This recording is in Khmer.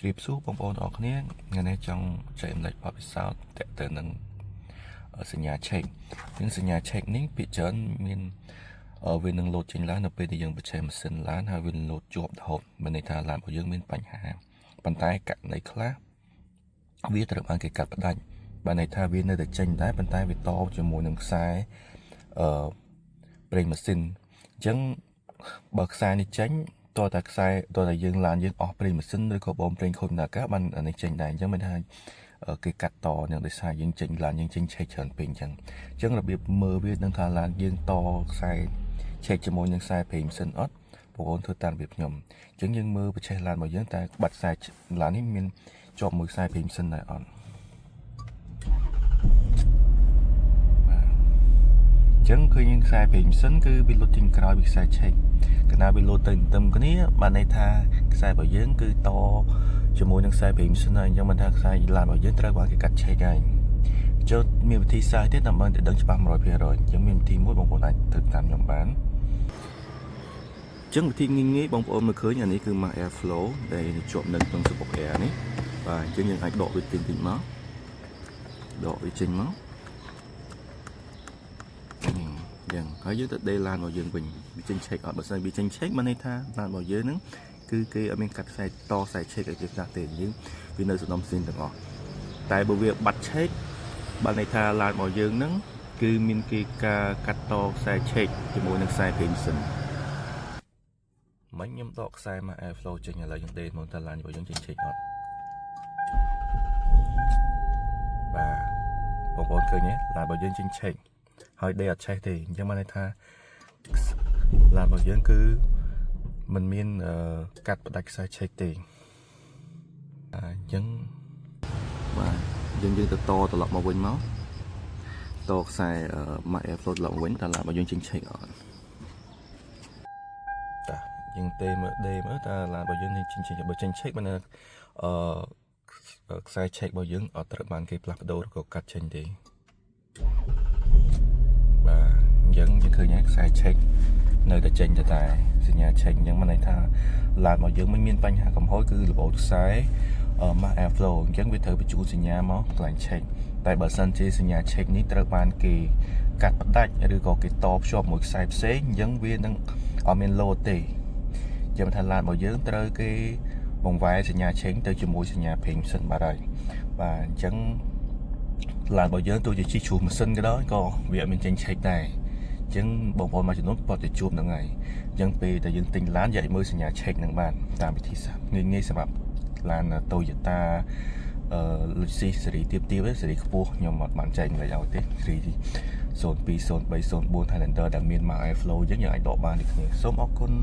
ជ្រាបសួរបងប្អូនអរគ្នាថ្ងៃនេះចង់ចែករំលែកបទពិសោធន៍តទៅនឹងសញ្ញាឆេកនឹងសញ្ញាឆេកនេះភាគច្រើនមានវានឹងលោតចេញឡាននៅពេលដែលយើងបញ្ឆេះម៉ាស៊ីនឡានហើយវាលោតជាប់រហូតមានន័យថាឡានរបស់យើងមានបញ្ហាប៉ុន្តែករណីខ្លះវាត្រូវបានគេកាត់ផ្ដាច់បានន័យថាវានៅតែចេញដែរប៉ុន្តែវាតជាមួយនឹងខ្សែអឺប្រេងម៉ាស៊ីនអញ្ចឹងបើខ្សែនេះចេញតើតែខ្សែតើតែយើងឡានយើងអស់ប្រេងម៉ាស៊ីនឬក៏បូមប្រេងខូចដំណើរការបានអានេះចេញដែរអញ្ចឹងមានថាគេកាត់តនឹងដោយសារយើងចេញឡានយើងចេញឆេកច្រើនពេកអញ្ចឹងអញ្ចឹងរបៀបមើលវានឹងថាឡានយើងតខ្សែឆេកជាមួយនឹងខ្សែប្រេងម៉ាស៊ីនអត់បងប្អូនធ្វើតាមរបៀបខ្ញុំអញ្ចឹងយើងមើលប្រឆេះឡានរបស់យើងតែបាត់ខ្សែឡាននេះមានជាប់មួយខ្សែប្រេងម៉ាស៊ីនដែរអត់បាទអញ្ចឹងឃើញខ្សែប្រេងម៉ាស៊ីនគឺវាលុតចេញក្រោយពីខ្សែឆេកកាលណាវាលុតទៅទន្ទឹមគ្នាបានន័យថាខ្សែរបស់យើងគឺតជាមួយនឹងខ្សែប្រេងម៉ាស៊ីនហើយអញ្ចឹងមិនថាខ្សែឡានរបស់យើងត្រូវបានគេកាត់ឆេកហើយចូលមានវិធីសាស្ត្រទៀតដើម្បីទៅដឹងច្បាស់100%អញ្ចឹងមានវិធីមួយបងប្អូនអាចធ្វើតាមខ្ញុំបានចឹងវិធីងាយងាយបងប្អូនមើលឃើញអានេះគឺ Mass Air Flow ដែលជាប់នៅក្នុងសំបុក air នេះបាទអញ្ចឹងយើងអាចដកវាតិចតិចមកដកវាចេញមកអញ្ចឹងហើយយើងទៅដេឡានរបស់យើងវិញវាចេញឆេកអត់បើសិនវាចេញឆេកមានន័យថាឡានរបស់យើងហ្នឹងគឺគេអត់មានកាត់ខ្សែតខ្សែឆេកឲ្យគេខ្លះទេយើងវានៅសំណុំស៊ីនទាំងអស់តែបើវាបាត់ឆេកបានន័យថាឡានរបស់យើងហ្នឹងគឺមានគេការកាត់តខ្សែឆេកជាមួយនឹងខ្សែប្រេងម៉ាស៊ីនមិញខ្ញុំដកខ្សែមក air flow ចេញឥឡូវយើងដេមកតើឡានរបស់យើងចេញឆេកអត់បាទបងប្អូនឃើញទេឡានរបស់យើងចេញឆេកហើយដេអត់ឆេះទេអញ្ចឹងបានន័យថាឡានរបស់យើងគឺมันមានកាត់ផ្ដាច់ខ្សែឆេកទេអញ្ចឹងបាទយើងយើងទៅតត្រឡប់មកវិញមកតខ្សែ Mass Air Flow ត្រឡប់មកវិញតើឡានរបស់យើងចេញឆេកអត់តាយើងទេមើលដេមើលតើឡានរបស់យើងចេញឆេកបើចេញឆេកបានអឺខ្សែឆេករបស់យើងអត់ត្រូវបានគេផ្លាស់ប្ដូរឬក៏កាត់ចេញទេបាទអញ្ចឹងយើងឃើញហើយខ្សែឆេកនៅតែចេញទៅតែសញ្ញាឆេកអញ្ចឹងមានន័យថាឡានរបស់យើងមិនមានបញ្ហាកំហុសគឺរបូតខ្សែ Mass Air Flow អញ្ចឹងវាត្រូវបញ្ជូនសញ្ញាមកកន្លែងឆេកតែបើសិនជាសញ្ញាឆេកនេះត្រូវបានគេកាត់ផ្ដាច់ឬក៏គេតភ្ជាប់មួយខ្សែផ្សេងអញ្ចឹងវានឹងអត់មានលោតទេចាំថាឡានរបស់យើងត្រូវគេបង្វែរសញ្ញាឆេងទៅជាមួយសញ្ញាប្រេងម៉ាស៊ីនបាត់ហើយបាទអញ្ចឹងឡានរបស់យើងទោះជាជិះជ្រុះម៉ាស៊ីនក៏ដោយក៏វាអត់មានចេញឆេកដែរអញ្ចឹងបងប្អូនមួយចំនួនគាត់ទៅជួបហ្នឹងហើយអញ្ចឹងពេលដែលយើងទិញឡានយកឲ្យមើលសញ្ញាឆេកហ្នឹងបានតាមវិធីសាស្ត្រងាយងាយសម្រាប់ឡាន Toyota អឺ Lexus ស៊េរីទៀបទៀបស៊េរីខ្ពស់ខ្ញុំអត់បានចែករំលែកឲ្យទេស៊េរី02 03 04 Highlander ដែលមាន Mass Air Flow អញ្ចឹងយើងអាចដកបានដូចគ្នាសូមអរគុណ។